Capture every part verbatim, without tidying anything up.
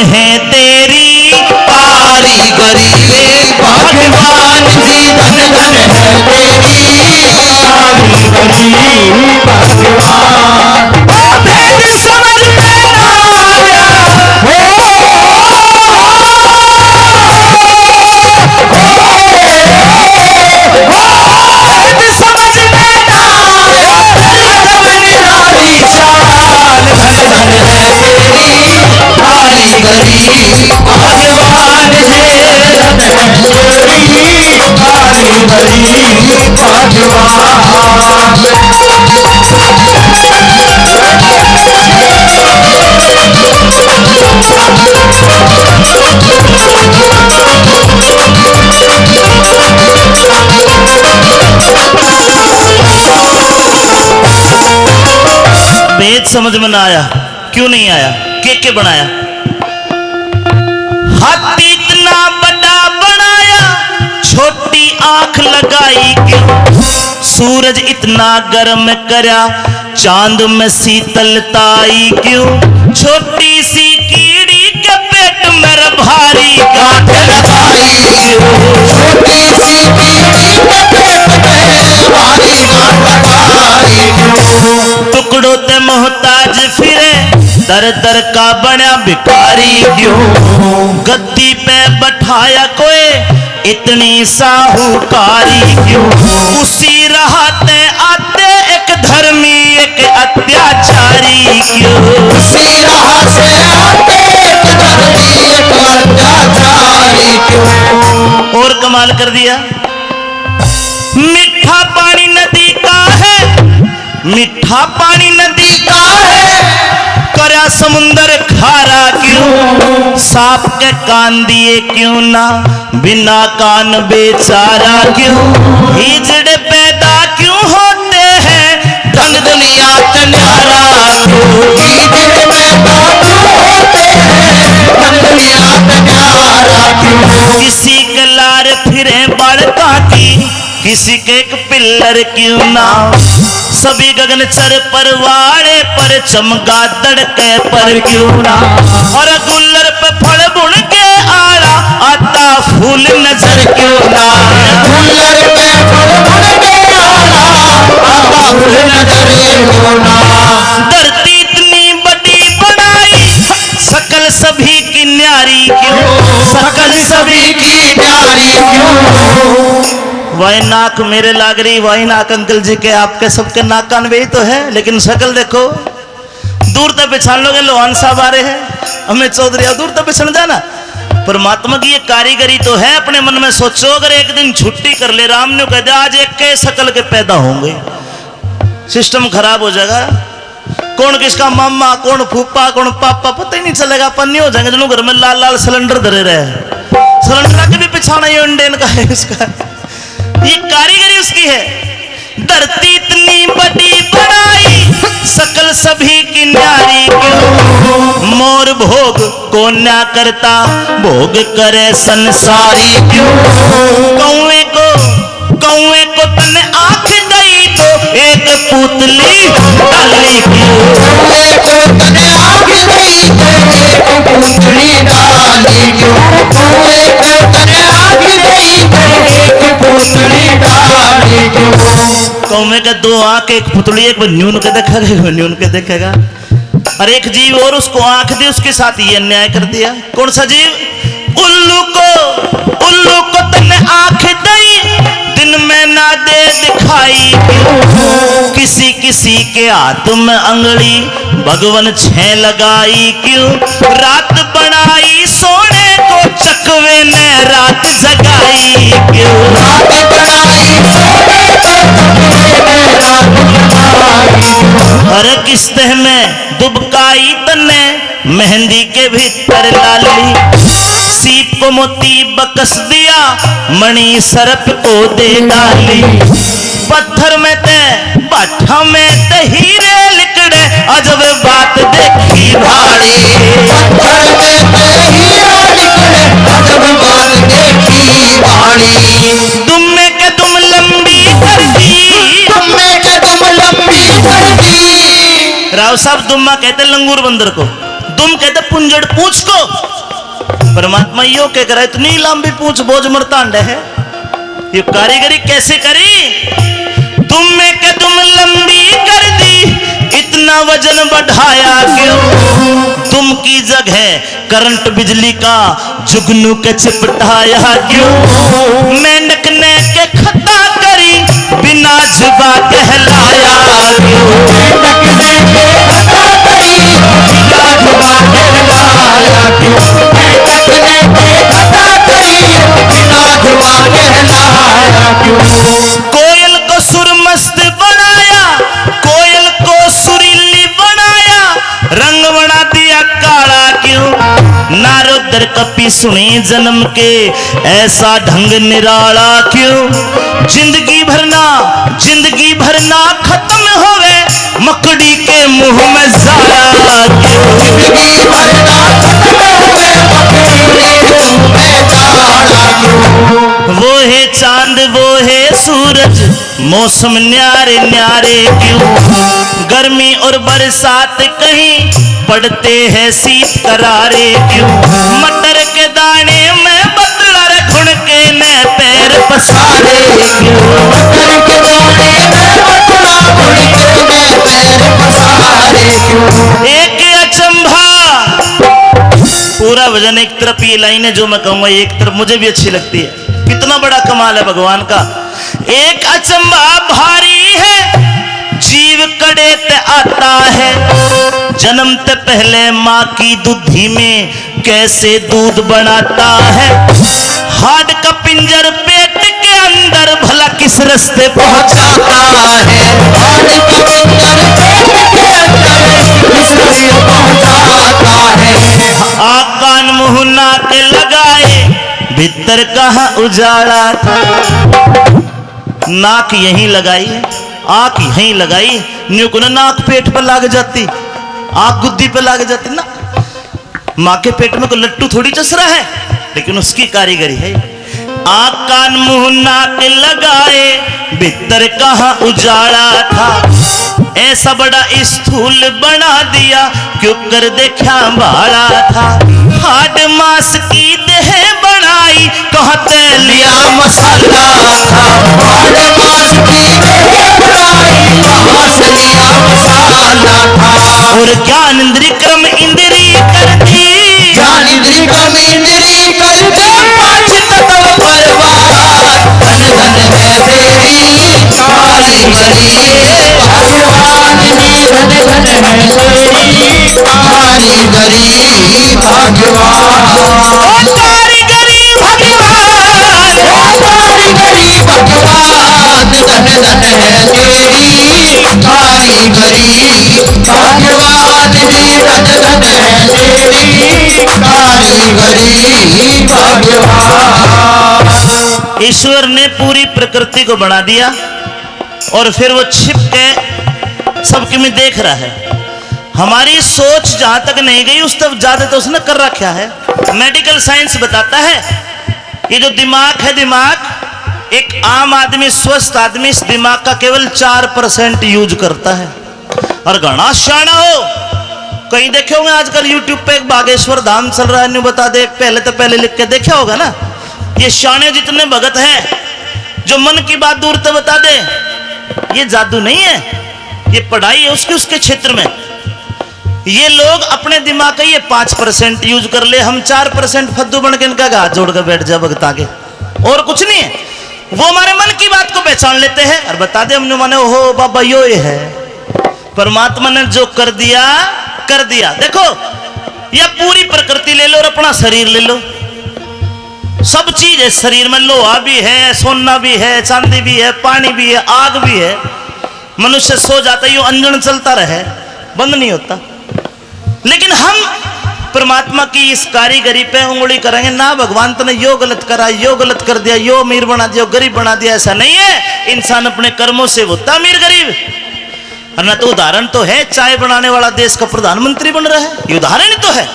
है तेरी कारीगरी, भगवान जी धन धन है तेरी कारीगरी, भगवान। भेद समझ में ना आया। भेद समझ में ना आया। क्यों नहीं आया? के के बनाया? हाथी इतना बड़ा बनाया, छोटी आंख लगाई क्यों? सूरज इतना गर्म करया, चांद में शीतलता आई क्यों? छोटी सी कीड़ी के पेट में रे भारी गांठ लगाई क्यों? छोटी सी कीड़ी के पेट में भारी गांठ लगाई क्यों? टुकड़ों ते मोहताज फिरे, दर दर का बण्या भिखारी क्यों? गद्दी पे बैठाया कोई इतनी साहूकारी क्यों? उसी राह ते आते एक धर्मी एक अत्याचारी क्यों? उसी राह से आते एक धर्मी एक अत्याचारी क्यों? और कमाल कर दिया। मीठा पानी नदी का है, मीठा पानी नदी का है, करया समुंदर खारा क्यों? सांप के कान दिए क्यों ना, बिना कान बेचारा क्यों? हिजड़े पैदा क्यों होते हैं, धन दुनिया ते न्यारा क्यों? हिजड़े पैदा क्यों होते हैं, धन दुनिया ते न्यारा क्यों? किसी के लार फिरे बालका की, किसी के एक पिल्लर क्यों ना, सभी गगन चर पर वाले पर चमगादड़ के पर क्यों ना, और गुल्लर पे फल बुन के आला आता फूल नजर क्यों ना, गुल्लर पे फल बुन के आला आता फूल नजर क्यों ना। धरती इतनी बड़ी बनाई, सकल सभी की न्यारी क्यों, सकल सभी की न्यारी क्यों। वाई नाक मेरे लाग रही, वाई नाक अंकल जी के, आपके सबके नाक कान वे ही तो है, लेकिन शकल देखो, दूर तक पहचान लोगे, लोहान साहब आ रहे हैं, हमें चौधरी, दूर तक पहचान जाना। परमात्मा की ये कारीगरी तो है, अपने मन में सोचो, अगर एक दिन छुट्टी कर ले, राम ने कह दिया, "आज एक के शकल के पैदा होंगे," सिस्टम खराब हो जाएगा। कौन किसका मामा, कौन फूफा, कौन पापा, पता ही नहीं चलेगा। अपन नहीं हो जाएंगे, जो घर में लाल लाल सिलेंडर धरे रहे, सिलेंडर के भी पिछाना ये इंडियन का है इसका। ये कारीगरी उसकी है। धरती इतनी बड़ी बनाई, सकल सभी की न्यारी क्यों? मोर भोग को न्या करता, भोग करे संसारी क्यों? कौए को, कौए को तने आंख दई तो एक पुतली डाली क्यों? कौए को तने आंख दई तो एक पुतली डाली क्यों? कौए को तने आंख दई तो एक पुतली डाली क्यों? कौए के दो आंख, एक पुतली, एक न्यून के देखेगा, एक न्यून के देखेगा। और एक जीव और उसको आंख दी, उसके साथ ये अन्याय कर दिया। कौन सा जीव? उल्लू को, उल्लू को तन्ने आंख दई, दिन में ना दे दिखाई क्यों? किसी किसी के हाथ में अंगड़ी, भगवन छह लगाई क्यों? रात बनाई सोने को, चकवे ने रात जगाई क्यों? रात बनाई सोने को, चकवे ने रात जगाई। अरे किस तह में दुबकाई तन्ने, मेहंदी के भीतर लाली, सीप को मोती बकस दिया, मणि सर्प को दे डाली। पत्थर में ते, भाठा में ते हीरे लिकड़े, अजब बात देखी भाली। पत्थर में ते हीरे लिकड़े, अजब बात देखी भाली। दुम्मे के दुम लंबी कर दी, दुम्मे के दुम लंबी कर दी। राव साहब, दुम्मा कहते लंगूर बंदर को, दुम कहते पुंजड़ पूंछ को। परमात्मा यो कह कर इतनी लंबी पूछ बोझ मरता अंडे है। ये कारीगरी कैसे करी? तुम में के तुम लंबी कर दी, इतना वजन बढ़ाया क्यों? तुम की जगह करंट बिजली का जुगनू के चिपटाया क्यों? मेंढक ने के खता करी, बिना जुबा कहलाया क्यों? मेंढक ने के खता करी, बिना जुबा कहलाया क्यों? मेंढक ने के खता करी, बिना जुबा कहलाया क्यों? कोयल को सुर मस्त बनाया, कोयल को सुरीली बनाया, रंग बना दिया काला क्यों? नारद और कपि सुने जन्म के, ऐसा ढंग निराला क्यों? जिंदगी भर ना, जिंदगी भर ना खत्म होवे, मकड़ी के मुंह में जाला क्यों? जिंदगी भर ना खत्म होवे, मकड़ी के मुंह में जाला क्यों? वो है चांद, वो है सूरज, मौसम न्यारे न्यारे क्यों? गर्मी और बरसात कहीं पड़ते हैं शीत करारे क्यों? मटर के दाने में बदला रे घुन के ने पैर पसारे क्यों? मटर के दाने में बदला घुन के ने पैर पसारे क्यों? एक अचंभा। पूरा भजन एक तरफ ये लाइन है जो मैं कहूंगा, एक तरफ मुझे भी अच्छी लगती है। कितना बड़ा कमाल है भगवान का। एक अचंभा भारी है, जीव कड़े ते आता है। जन्म ते पहले माँ की दूधी में कैसे दूध बनाता है। हाड का पिंजर पेट के अंदर भला किस रास्ते पहुंचाता है। हाड का पिंजर पेट के अंदर किस रास्ते पहुंचाता है। आँख कान मुंह नाक लगाए, भीतर कहाँ उजाला था। नाक यहीं लगाई, आँख यहीं लगाई, न्यू को ना नाक पेट पर लाग जाती, आँख गुद्दी पर लाग जाती ना। माँ के पेट में कोई लट्टू थोड़ी चस रहा है, लेकिन उसकी कारीगरी है। आँख कान मुंह नाक लगाए, भीतर कहाँ उजाला था। ऐसा बड़ा स्थूल बना दिया, क्यों कर देखा भाला था। हाड मांस की देह बनाई, कहाँ ते लिया मसाला था। हाड मांस की देह बनाई, कहाँ से लिया मसाला था। और ज्ञान इंद्री कर्म इंद्री कर दी। ज्ञान इंद्री कर्म इंद्री कर दी। पांच तत्व परवार। धन धन है तेरी कारीगरी भगवान। धन धन है तेरी कारीगरी भगवान। ओ कारीगरी भगवान। ओ कारीगरी भगवान। धन धन है तेरी कारीगरी भगवान। धन धन है तेरी कारीगरी भगवान। ईश्वर ने पूरी प्रकृति को बना दिया और फिर वो छिप के सबके में देख रहा है। हमारी सोच जहां तक नहीं गई, उस तक ज्यादा तो उसने कर रखा है। मेडिकल साइंस बताता है, ये जो दिमाग है, दिमाग, एक आम आदमी, स्वस्थ आदमी इस दिमाग का केवल चार परसेंट यूज करता है। और घना सियाणा हो। कहीं देखे होंगे आजकल YouTube पे एक बागेश्वर धाम चल रहा है, न्यू बता दे, पहले तो पहले लिख के देखा होगा ना। ये सियाणे जितने भगत हैं जो मन की बात दूर तो बता दे, ये जादू नहीं है, ये पढ़ाई है उसके, उसके क्षेत्र में। ये लोग अपने दिमाग का ये पाँच परसेंट यूज कर ले, हम चार परसेंट फद्दू बन के इनका हाथ जोड़ कर बैठ जा भगता के, और कुछ नहीं है। वो हमारे मन की बात को पहचान लेते हैं और बता दे हमने, माने, "ओहो बाबा, यो ये है।" परमात्मा ने जो कर दिया, कर दिया। देखो, या पूरी प्रकृति ले लो और अपना शरीर ले लो, सब चीज है शरीर में। लोहा भी है, सोना भी है, चांदी भी है, पानी भी है, आग भी है। मनुष्य सो जाता, यो अंजन चलता रहे, बंद नहीं होता। लेकिन हम परमात्मा की इस कारीगरी पे उंगली करेंगे ना, "भगवान तने यो गलत करा, यो गलत कर दिया, यो अमीर बना दिया, गरीब बना दिया", ऐसा नहीं है। इंसान अपने कर्मों से होता अमीर गरीब। और ना तो उदाहरण तो है, चाय बनाने वाला देश का प्रधानमंत्री बन रहा है, ये उदाहरण ही तो है।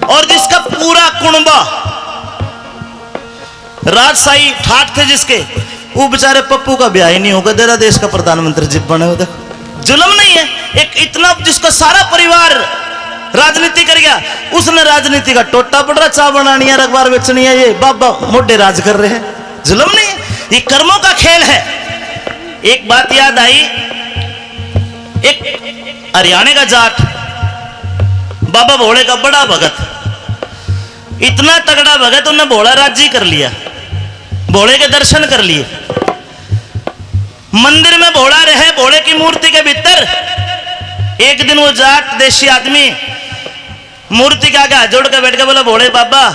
और जिसका पूरा कुणबा राजशाही ठाट थे जिसके, वो बेचारे पप्पू का ब्याह ही नहीं होगा, तेरा देश का प्रधानमंत्री जिब बने हो। देखो, जुल्म नहीं है? एक इतना जिसका सारा परिवार राजनीति कर गया, उसने राजनीति का टोटा पड़ रहा, चाह बनानी है, अखबार बेचनी है, ये बाबा मोटे राज कर रहे हैं। जुल्म नहीं, ये कर्मों का खेल है। एक बात याद आई, एक हरियाणा का जाट, बाबा भोले का बड़ा भगत, इतना तगड़ा भगत, उन्हें भोला राजी कर लिया, भोले के दर्शन कर लिए। मंदिर में भोला रहे, भोले की मूर्ति के भीतर। एक दिन वो जाट देसी आदमी मूर्ति के आगे हाथ जोड़ के बैठ के बोला, "भोले बाबा,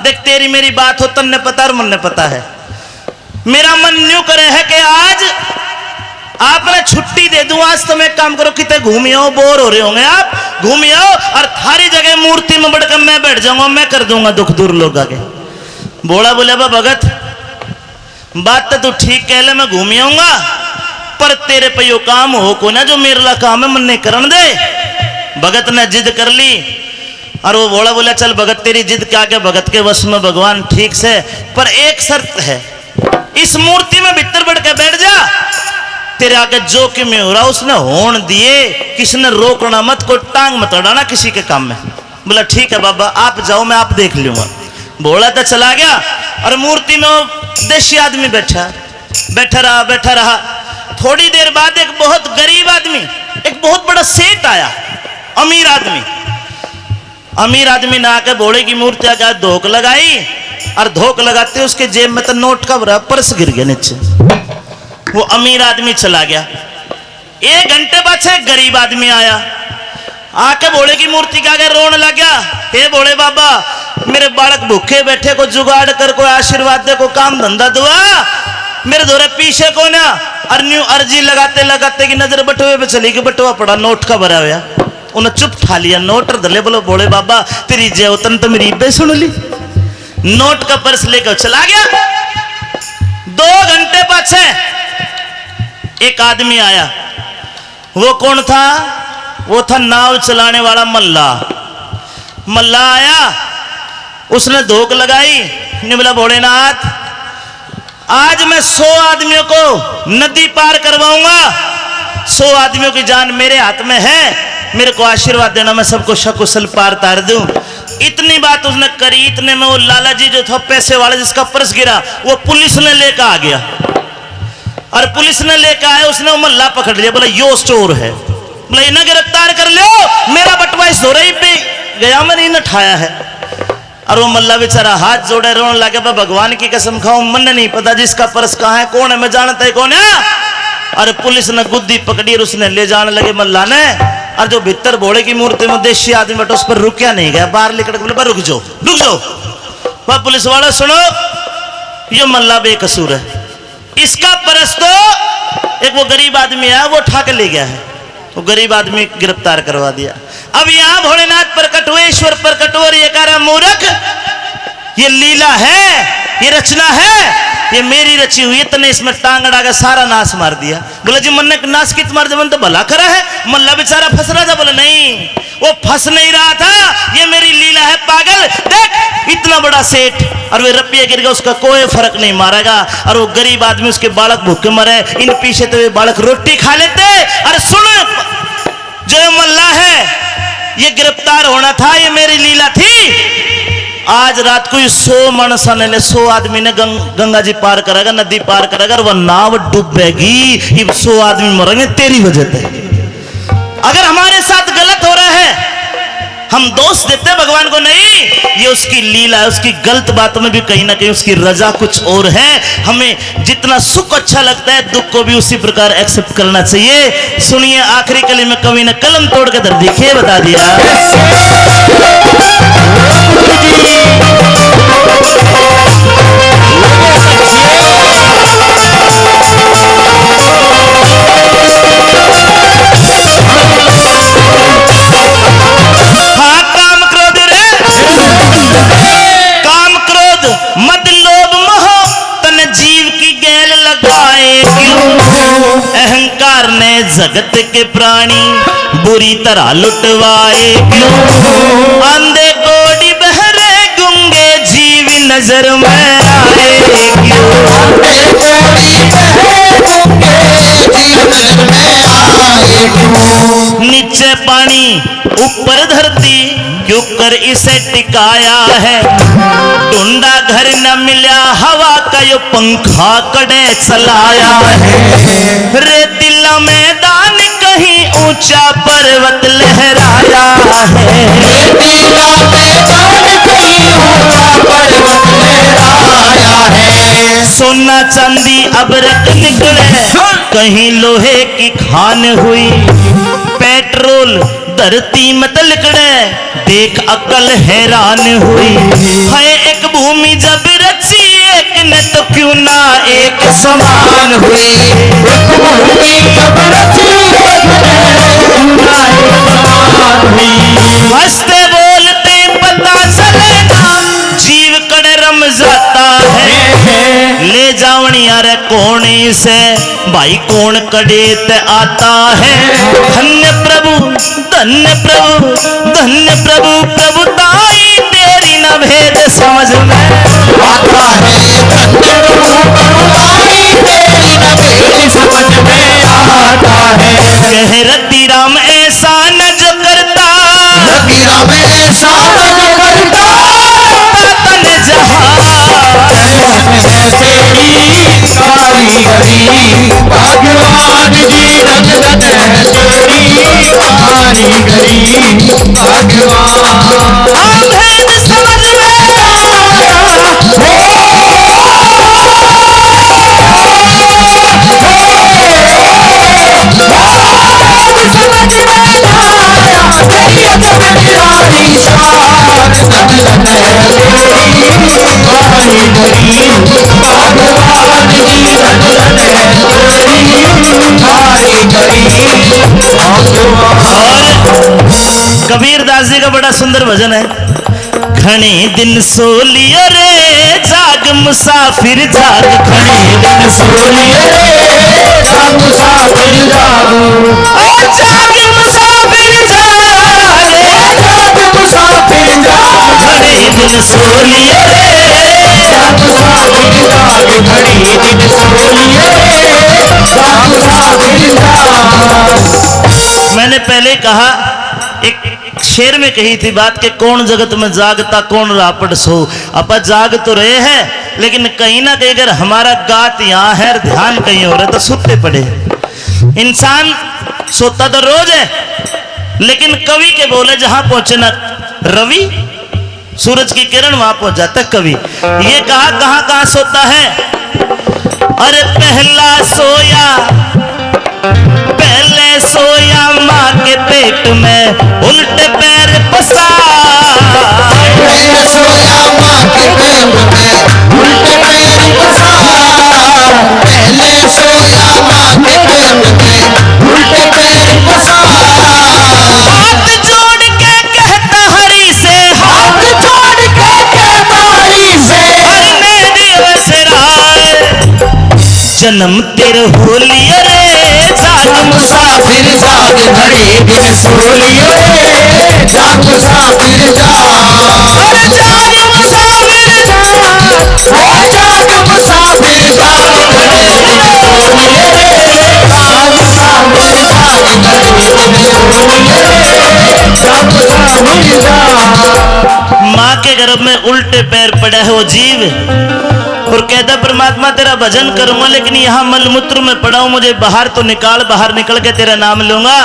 देख, तेरी मेरी बात हो, तन्ने पता और मन्ने पता है। मेरा मन न्यू करे है कि आज आपने छुट्टी दे दूं, आज तुम एक काम करो, किते घूम आओ, बोर हो रहे होंगे आप, घूम आओ और थारी जगह मूर्ति में बढ़ के मैं बैठ जाऊंगा, मैं कर दूंगा दुख दूर लोगा के।" भोला बोले, "बा भगत, बात तो तू ठीक कह ले, मैं घूम आऊंगा, पर तेरे पे यो काम हो को ना, जो मेरे ला काम है, मन्ने करण दे।" भगत ने जिद कर ली और वो भोला बोला, "चल भगत, तेरी जिद के आगे भगत के वश में भगवान, ठीक से, पर एक शर्त है, इस मूर्ति में भीतर बढ़ के बैठ जा, तेरे आगे जो कि मैं हो रहा, उसने होण दिए, किसी ने रोकना मत, कोई टांग मत अड़ाना किसी के काम में।" बोला, "ठीक है बाबा, आप जाओ, मैं आप देख लूंगा।" भोला तो चला गया और मूर्ति में वो देसी आदमी बैठा, बैठा रहा, बैठा रहा। थोड़ी देर बाद एक बहुत गरीब आदमी, एक बहुत बड़ा सेठ आया, अमीर आदमी। अमीर आदमी ने आके भोले की मूर्ति आगे धोक लगाई और धोक लगाते उसके जेब में तो नोट का भरा पर्स गिर गया नीचे। वो अमीर आदमी चला गया। एक घंटे पाछे गरीब आदमी आया, आके भोले की मूर्ति के आगे रोन लग गया, "हे भोले बाबा, मेरे बालक भूखे बैठे, को जुगाड़ कर, कोई आशीर्वाद दे, को काम धंधा दुआ, मेरे धोरे पीछे को ना।" और न्यू अर्जी लगाते लगाते की नजर बटुए पे चली गई, बटुआ पड़ा नोट का भरा हुआ। उन्हें चुप ठा लिया, नोट और धले, बोलो, "भोले बाबा, तेरी जय हो, तन तो मेरी इब्बे सुन ली।" नोट का पर्स लेकर चला गया। दो घंटे पाछे एक आदमी आया। वो कौन था? वो था नाव चलाने वाला मल्ला। मल्ला आया, उसने धोक लगाई, ने बोला, "भोलेनाथ, आज मैं सौ आदमियों को नदी पार करवाऊंगा, सौ आदमियों की जान मेरे हाथ में है, मेरे को आशीर्वाद देना, मैं सबको सकुशल पार तार दूं।" इतनी बात उसने करी, इतने में वो लाला जी जो था पैसे वाला, जिसका पर्स गिरा, वो पुलिस ने लेकर आ गया। और पुलिस ने लेकर आया, उसने वो मल्ला पकड़ लिया, बोला, "यो चोर है।" बोला, "इन्हें गिरफ्तार कर लो, मेरा बटुआ इस धोरे ही पे गया, मैंने इन्हें ठाया है।" और वो मल्ला बेचारा हाथ जोड़े रोने लगे, "मैं भगवान की कसम खाऊं, मन्ने नहीं पता जिसका पर्स कहाँ है, कौन है, मैं जानता ही कौन है।" और पुलिस ने गुद्दी पकड़ी और उसने ले जाने लगे मल्ला ने। और जो भीतर भोले की मूर्ति में देसी आदमी बैठा, उस पर रुकया नहीं गया, बाहर निकल के बोले, "बा, रुक जाओ, रुक जाओ।" वह पुलिस वाला, "सुनो, ये मल्ला बेकसूर है, इसका पर्स तो एक वो गरीब आदमी है, वो उठा के ले गया है।" वो गरीब आदमी गिरफ्तार करवा दिया। अब यहाँ भोलेनाथ प्रकट हुए, ईश्वर प्रकट हुए और ये कह रहा, "मूर्ख, ये लीला है, ये रचना है, ये मेरी रची हुई है, तने इसमें टांग अड़ा के सारा नाश मार दिया।" बोला, "जी, मन्ने नाश कित मार दिया, मैंने तो भला करा है।" मल्ला बेचारा फंस रहा था, बोला, "नहीं, वो फंस नहीं रहा था, ये मेरी लीला है पागल। देख, इतना बड़ा सेठ और वे रपिया गिर गया, उसका कोई फर्क नहीं मारेगा।" और वो गरीब आदमी, उसके बालक भूखे मरे, इन पीछे तो वे बालक रोटी खा लेते। और सुन, जो ये मल्ला है, ये गिरफ्तार होना था, ये मेरी लीला थी। आज रात को ये सौ माणसां ने ले, सौ आदमी ने गंग-, गंगा जी पार करेगा, नदी पार करेगा, और वह नाव डूबेगी। ये सौ आदमी मरेंगे तेरी वजह से। अगर हमारे साथ गलत हो रहा है, हम दोष देते हैं भगवान को, नहीं, ये उसकी लीला है। उसकी गलत बात में भी कहीं ना कहीं उसकी रजा कुछ और है। हमें जितना सुख अच्छा लगता है, दुख को भी उसी प्रकार एक्सेप्ट करना चाहिए। सुनिए, आखिरी कली में कवि ने कलम तोड़ के धर दी, के बता दिया। हाँ, काम क्रोध रे, काम क्रोध मद लोभ मोह, तन जीव की गैल लगाए क्यों? अहंकार ने जगत के प्राणी बुरी तरह लुटवाए क्यों? आंधे कोढ़ी बहरे गूंगे जीव नजर में आए क्यों? नीच पानी ऊपर धरती क्यों कर इसे टिकाया है। ढूंढा घर न मिल्या हवा का यो पंखा कड़े चलाया है। रेतीला मैदान कहीं ऊंचा पर्वत लहराया है। रेतीला मैदान कहीं ऊंचा पर्वत लहराया है। सोना चांदी अबरक निकले, कहीं लोहे की खान हुई। पेट्रोल धरती में तलकड़े, देख अकल हैरान हुई। है एक भूमि जब रची, एक ने तो क्यों ना एक समान हुई। एक भूमि जब रची, एक ने तो क्यों ना एक समान हुई। हंसते बोलते पता चले ना, जीव कड़े रम जाता है। ले जावणिया रे कौन इसे, भाई कौन कड़े ते आता है। धन्य प्रभु, धन्य प्रभु, धन्य प्रभु, प्रभु ताई तेरी ना भेद समझ में आता है। धन्य प्रभु, प्रभु ताई तेरी ना भेद समझ में आता है। कह रति राम ऐसा न जो करता, रति राम ऐसा न जो करता, तन जहां। तेरी कारीगरी, भगवान जी रंगत है तेरी कारीगरी, भगवान। भेद समझ में आया। और कबीर दास जी का बड़ा सुंदर भजन है। घणे दिन सो लियो रे जाग मुसाफिर जाग, घणे दिन सो लियो रे जाग मुसाफिर जाग। ओ जाग मुसाफिर जाग, ओ जाग मुसाफिर जाग, घणे दिन सो लियो रे जाग मुसाफिर जाग, घणे दिन सो लियो रे जाग मुसाफिर जाग। मैंने पहले कहा, एक शेर में कही थी बात कि कौन जगत में जागता, कौन रापट सो। आपा जाग तो रहे हैं, लेकिन कहीं ना कहीं अगर हमारा गात यहाँ है और ध्यान कहीं हो रहा है तो सुते पड़े। इंसान सोता तो रोज है, लेकिन कवि के बोले जहां पहुंचे ना रवि, सूरज की किरण वहां पहुंच जाता है कवि। ये कहा कहां कहां सोता है। अरे पहला सोया, पहले सोया माँ के पेट में उल्टे पैर पसार। पहले सोया माँ के पेट में उल्टे पैर पसार। पहले सोया माँ के पेट में उल्टे पैर पसार। हाथ जोड़ के कहता हरि से, हाथ जोड़ के कहता हरि से, अरे मेरे वसराय। जन्म तेरे हो लिया रे जाग मुसाफिर जाग, घड़ी दिन सो लियो रे जाग मुसाफिर जाग। अरे जाग मुसाफिर जाग, अरे जाग मुसाफिर जाग, घड़ी दिन सो लियो रे जाग मुसाफिर जाग, घड़ी दिन सो लियो रे जाग मुसाफिर जाग। माँ के गर्भ में उल्टे पैर पड़ा है वो जीव और कहता, परमात्मा तेरा भजन करूंगा, लेकिन यहाँ मलमूत्र में पड़ा हूं, मुझे बाहर तो निकाल, बाहर निकल के तेरा नाम लूंगा।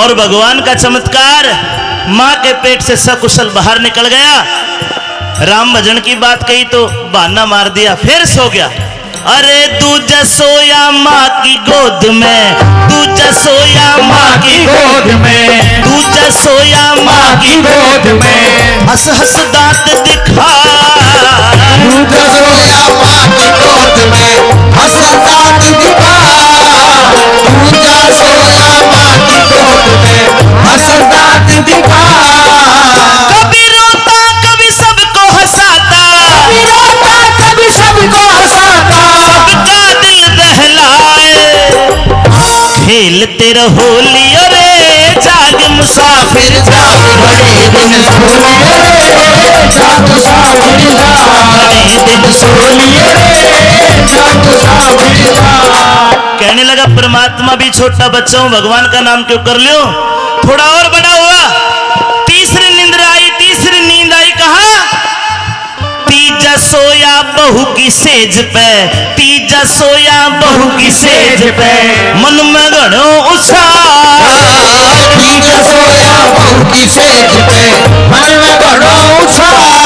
और भगवान का चमत्कार, माँ के पेट से सकुशल बाहर निकल गया। राम भजन की बात कही तो बहाना मार दिया, फिर सो गया। अरे दूजा सोया माँ की गोद में, दूजा सोया माँ की गोद में, दूजा सोया माँ की गोद में, हंस हंस दांत दिखा। दूजा सोया माँ की गोद में, हंस हंस दांत दिखा। दूजा सोया माँ की गोद में, हंस हंस दांत दिखा। कभी रोता, कभी सबको हंसाता। कभी रोता, कभी सबको हंसाता। सबका दिल बहलाए। खेल तेरा होली रे जाग मुसाफिर जाग, घड़ी दिन सो लियो रे जाग मुसाफिर जाग, घड़ी दिन सो लियो रे जाग मुसाफिर जाग। कहने लगा, "परमात्मा भी छोटा बच्चा हूं, भगवान का नाम क्यों कर लियो?" थोड़ा और बड़ा हुआ, तीसरी नींद आई, तीसरी नींद आई, कहा, "तीजा सोया बहू की सेज पे, तीजा सोया बहू की सेज पे, मन में घणो उत्साह।" तीजा सोया बहू की सेज पे, मन में घणो उत्साह।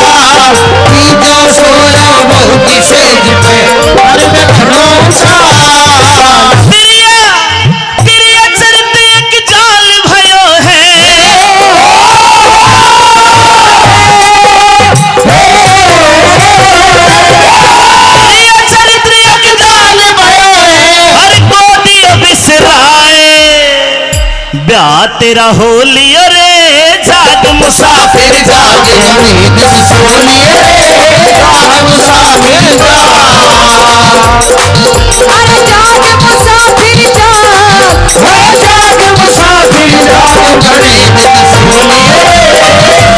तीजा सोया बहू की सेज पे, मन में घणो उत्साह। तेरिया, तेरिया चरित्र एक जाल भयो है। तेरिया चरित्र एक जाल भयो है, हर को दियो बिसराए। ब्याह तेरा हो लियो रे, जाग मुसाफिर जाग, घड़ी दिन सो लियो रे, जाग मुसाफिर जाग। अरे जाग मुसाफिर जाग, अरे जाग मुसाफिर जाग, घड़ी दिन सो लियो रे,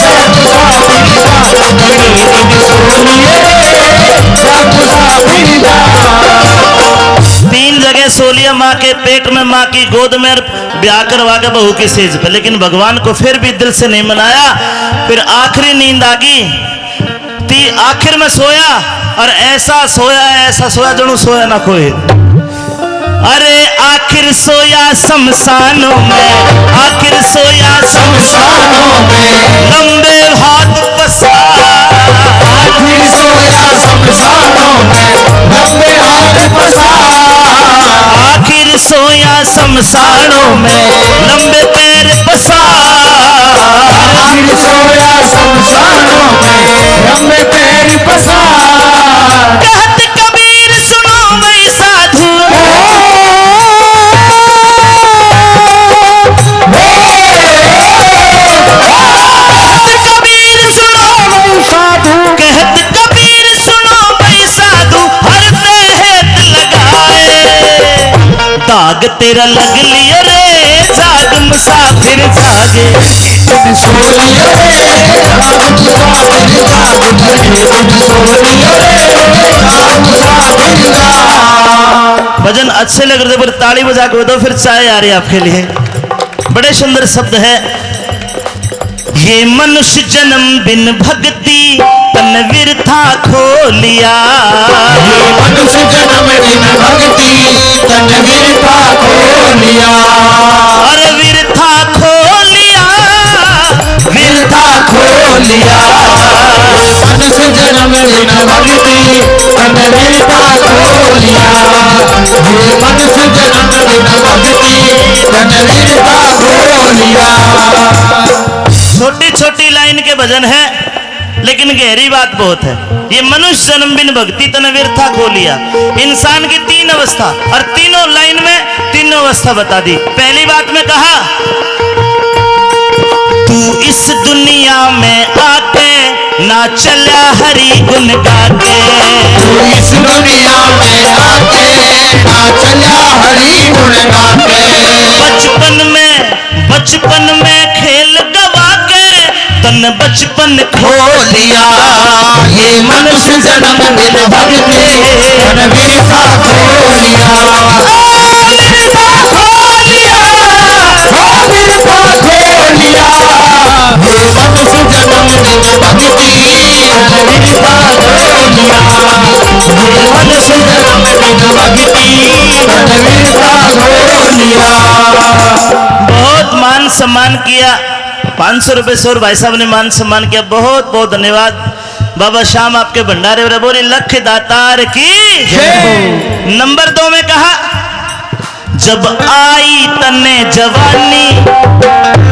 जाग मुसाफिर जाग, घड़ी दिन सो लियो रे, जाग मुसाफिर जाग। तीन जगह सो लिया, माँ के पेट में, माँ की गोद में, ब्याह करवा के बहू की सेज पे, लेकिन भगवान को फिर भी दिल से नहीं मनाया। फिर आखिरी नींद आ गई, ती आखिर में सोया और ऐसा सोया, ऐसा सोया, जणु सोया ना कोई। अरे आखिर सोया शमशानों में, आखिर सोया शमशानों में, लंबे हाथ पसार। आखिर सोया शमशानों में, लंबे हाथ पसार। आखिर सोया शमशानों में, लंबे पैर पसार। आखिर सोया शमशानों में, लंबे पैर पसार। कहत कबीर सुनो भाई साधु। कहत कबीर सुनो भाई साधु। कहत कबीर सुनो भाई साधु, हर ते हेत लगाए। दाग तेरा लग लियो रे, जाग मुसाफिर जाग। तुम सो लियो रे, जाग मुसाफिर जाग। तुम सो लियो रे, जाग मुसाफिर जाग। भजन अच्छे लग रहे थे, पर ताली बजा के दो, फिर चाय आ रही है आपके लिए। बड़े सुंदर शब्द है। ये मनुष्य जन्म बिन भक्ति तन विरथा खोलिया। ये मनुष्य जन्म बिन भक्ति तन विरथा खोलिया। अरे विरथा खोलिया, विरथा खोलिया। मनुष्य जन्म बिन भक्ति तन विरथा खोलिया। ये मनुष्य जन्म बिन भक्ति तन विरथा खोलिया। छोटी छोटी लाइन के भजन है, लेकिन गहरी बात बहुत है। ये मनुष्य जन्म बिन भक्ति तन व्यर्था खोलिया। इंसान की तीन अवस्था, और तीनों लाइन में तीनों अवस्था बता दी। पहली बात में कहा, तू इस दुनिया में आके ना चला हरि गुण गाके। तू इस दुनिया में आके ना चला हरि गुण गाके। बचपन में, बचपन में खेल गवा के तन बचपन खोलिया। ये मनुष्य जन्म बिन भक्ति तन व्यर्था खोलिया। व्यर्था खोलिया, व्यर्था खोलिया। ये मनुष्य जन्म बिन भक्ति तन व्यर्था खोलिया। ये मनुष्य जन्म बिन भक्ति तन व्यर्था खोलिया। बहुत मान सम्मान किया, पाँच सौ रुपए से, और भाई साहब ने मान सम्मान किया। बहुत बहुत धन्यवाद। बाबा श्याम आपके भंडारे रे बोली लख दातार की। जय। नंबर दो में कहा, जब आई तन्ने जवानी,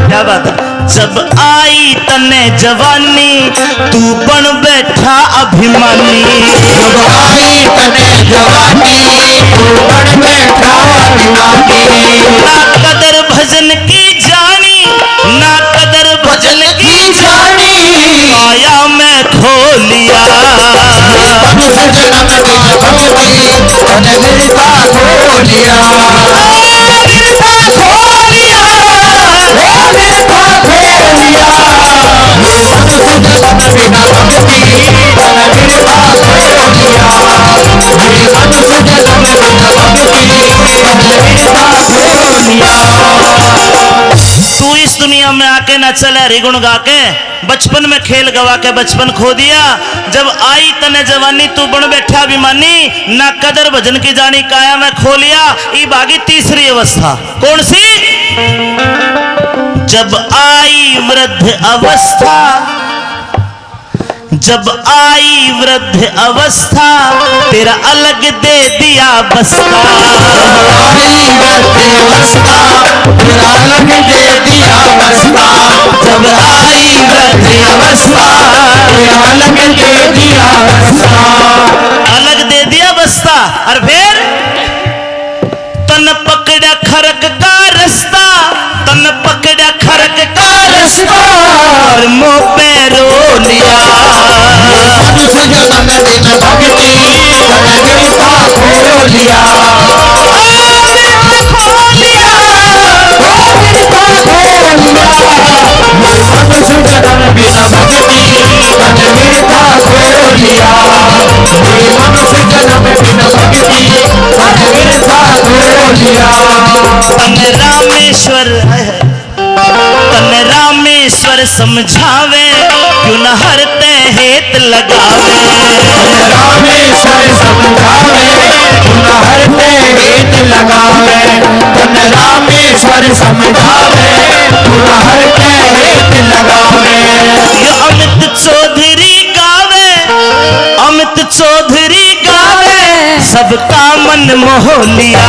क्या बात है, जब आई तन्ने जवानी, तू बन बैठा अभिमानी। जब आई तन्ने जवानी, तू बन बैठा अभिमानी। ना कदर भजन की जानी, ना कदर भजन की जानी, आया मैं खोलिया। मनुष्य जन्म बिन भक्ति तन व्यर्था खोलिया। व्यर्था खोलिया, व्यर्था खोलिया। मनुष्य जन्म बिन भक्ति तन व्यर्था खोलिया। मनुष्य जन्म बिन भक्ति तन चले हरि गुण गा के, बचपन में खेल गवा के बचपन खो दिया। जब आई तने जवानी, तू बन बैठा अभिमानी, ना कदर भजन की जानी, काया में खो लिया। इब आ गई तीसरी अवस्था। कौन सी? जब आई वृद्ध अवस्था, जब आई वृद्ध अवस्था, तेरा अलग दे दिया बस्ता। आई वृद्ध अवस्था, तेरा अलग दे दिया बस्ता। जब आई वृद्ध अवस्था, तेरा अलग दे दिया बस्ता। अलग दे दिया बस्ता। और फिर तन पकड़ा खरक का रास्ता, तन पकड़ा खरक का रास्ता, और मुंह पे रो लिया। मनुष्य जन्म दिन भक्ति, तन गिरता खो लिया। खो लिया। मनुष्य जन्म बिना भक्ति, तन गिरता खो लिया। मनुष्य जन्म बिना भक्ति, तन गिरता खो लिया। तन रामेश्वर, तन रामेश्वर समझावे, क्यों न हर ते हेत लगावे। रामेश्वर समझावे, तन हर ते हेत लगावे। तन रामेश्वर समझावे, तन हर ते हेत लगावे। ये अमित चौधरी गावे, अमित चौधरी गावे, सबका मन मोह लिया।